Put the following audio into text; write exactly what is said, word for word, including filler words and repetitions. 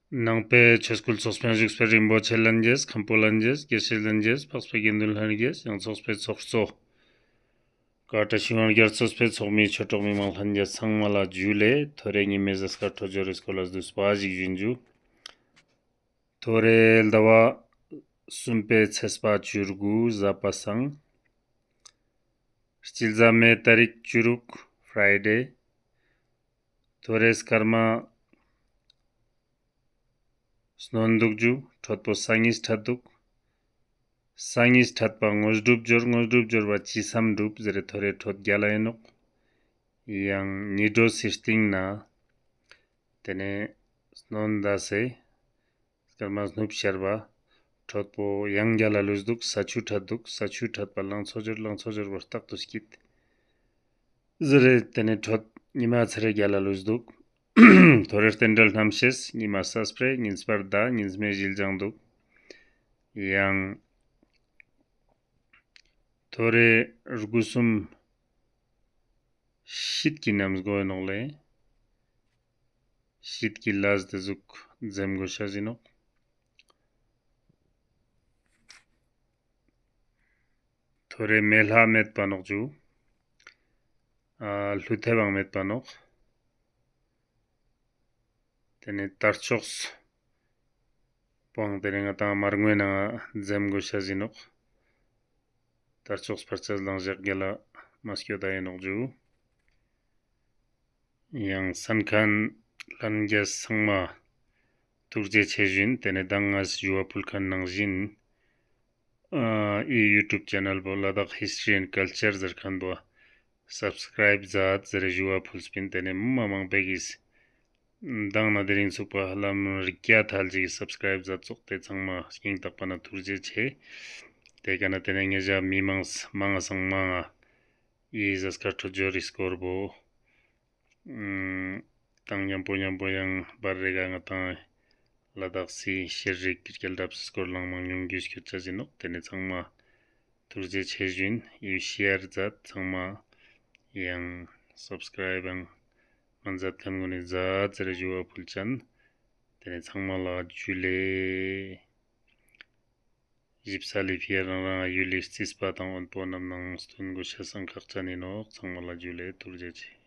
ནང་པའི་ཆོས་སྐུལ་ཚོགས་པའི་བཞུགས་པའི་རིན་པོ་ཆེ་ལྷན་རྒྱས། མཁན་པོ་ལྷན་རྒྱས། དགེ་བཤེས་ལྷན་རྒྱས། འཕགས་པའི་དགེ་འདུན་ལྷན་རྒྱས། ཡང་ཚོགས་པའི་ཚོགས་གཙོ། ཀ་བཀྲ་ཤིས་དབང་རྒྱལ་གཙོས་པའི་ཚོགས་མི་ཆོས་གྲོགས་མི་མང་ལྷན་རྒྱས་ཚང་མ་ལ་ཇུ་ལེ། ཐོ་རེ་ཉི་མའི་གཟའ་སྐར་འཕྲོད་སྦྱོར་རི་སྐོར་ལ་བསྡུས་པ་ཞིག་ཞུ་ཨིན་ཇུ། ཐོ་རེ་ཟླ་བ་གསུམ་པའི་ཚེས་པ་བཅུ་དགུ་གཟའ་པ་སངས། སྤྱི་ཟླ་མེ་ཏ་རིག་བཅུ་དྲུག་ཕ་རའི་ཌེ། ཐོ་རེ་སྐར་མ་སྣོན་དུག་ཇུ། འཕྲོད་པོ་སང་ཉིས་འཕྲད་དུག། སང་ཉིས་འཕྲད་པ་དངོས་གྲུབ་འབྱོར། དངོས་གྲུབ་འབྱོར་བ་ཅི་སམ་འགྲུབ་ཟེར་རེ་ཐོ་རེ་འཕྲོད་རྒྱལ་ལ་ཨིན་ནོག། ཡང་ཉི་དྲོ་སི་སྟིང་ན་ཏེ་ནེ་སྣོན་ད་སེ་སྐར་མ་སྣུབ་ཤར་བ་འཕྲོད་པོ་ཡང་རྒྱལ་ལ་ལུས་དུག། ས་ཆུ་འཕྲད་དུག། ས་ཆུ་འཕྲད་པ་ལང་ཚོ་འབྱོར། ལང་ཚོ་འབྱོར་བ་རྟག་ཏུ་སྐྱིད་ཟེར་རེ་ཏེ་ནེ་འཕྲོད་ཉི་མ་ཚེ་རེ་རྒྱལ་ལ་ལུས་དུག། ཐོ་རེ་རྟེན་འབྲེལ་རྣམ་ཤེས་ཉི་མ་ས་སྤྲེལ་ཉིན་སྤར་ཟླ་ཉིན་སྨེ་ཞིལ་ལྗང་དུག། ཡང་ཐོ་རེ་དགུ་གསུམ་ཤིད་ཀྱི་ནམ་སྒོ་ཨིན་ནོག་ལེ། ཤིད་ཀྱི་ལས་ཏེ་ཟུག་འཛེམ་དགོས་ཤེས་ཨིན་ནོག། ཐོ་རེ་མེ་ལྷ་མེད་པ་ནོག་ཇུ། ཨ་ཀླུ་ཐེབས་བང་མེད་པ་ནོག། ཏེ་ནེ་དར་ལྕོགས་པོའང་ཏེ་ནེ་ང་དང་མར་ངོའི་ནང་འཛེམ་དགོས་ཤེས་ཨིན་ནོག། དར་ལྕོགས་ཕར་ཆ་ལང་ཞག་རྒྱལ་ལ་མ་སྐྱོད་ད་ཨིན་ནོག་ཇུ། ཡང་གསན་མཁན་ལྷན་རྒྱས་ཚང་མ་ཐུགས་རྗེ་ཆེ་ཞུ་ཨིན། ཏེ་ནེ་མདང་ང་ཞུ་བ་ཕུལ་མཁན་ནང་བཞིན་ཨ་འི་ཡུ་ཊུབ་ཆེ་ནལ་པོ་ལ་དྭགས་ཧིས་ཊྲི་ཨེན་ཌ་ཀལ་ཆར་ཟེར་མཁན་པོ་སབ་སི་ཀ་རའིབ་མཛད་ཟེར་རེ་ཞུ་བ་ཕུལ་སྤིན། ཏེ་ནེ་མི་མང་པོ་གིས་མདང་ནེ་དེ་རིང་ཚུག་པ་ཧ་ལམ་རིགས་བརྒྱ་ཐལ་ཅིག་གི་སབ་སི་ཀ་རའིབ་མཛད་ཙོགས། ཏེ་ཚང་མ་སྙིང་ཐག་པ་ནེ་ཐུགས་རྗེ་ཆེ། ཏེ་ཀ་ནེ་ཏེ་ནེ་ཉེ་ཞ་མི་མང་མང་ང་སང་མང་ང་འི་གཟའ་སྐར་འཕྲོད་སྦྱོར་རི་སྐོར་པོ་ཨ་དང་ཉམ་པོ་ཉམ་པོ་ཡང་བར་རེ་ག་ང་དང་ལ་དྭགས་སི་ཤེས་རིག་སྐྱེལ་རབས་སི་སྐོར་ལའང་མང་ཉུང་རྒྱུས་སྐྱོད་ཆ་ཨིན་ནོག། ཏེ་ནེ་ཚང་མ་ཐུགས་རྗེ་ཆེ་ཞུ་ཨིན། འི་ཤེར་མཛད་ཚང་མ་ཡང་སབ་སི་ཀ་རའིབ་ཡང་མ་མཛད་མཁན་གུན་ནི་མཛད་ཟེར་རེ་ཞུ་བ་ཕུལ་ཅན། ཏེ་ནེ་ཚང་མ་ལ་ཇུ་ལེ། ཞིབ་གསལ་ལི་ཕི་ཡ་རང་རང་ཡུལ་ལི་རྩིས་པ་དང་དབོན་པོ་རྣམས་ནང་སྟོན་དགོས་ཤེས་སང་ཁག་ཅན་ཨིན་ནོག། ཚང་མ་ལ་ཇུ་ལེ། ཐུགས་རྗེ་ཆེ།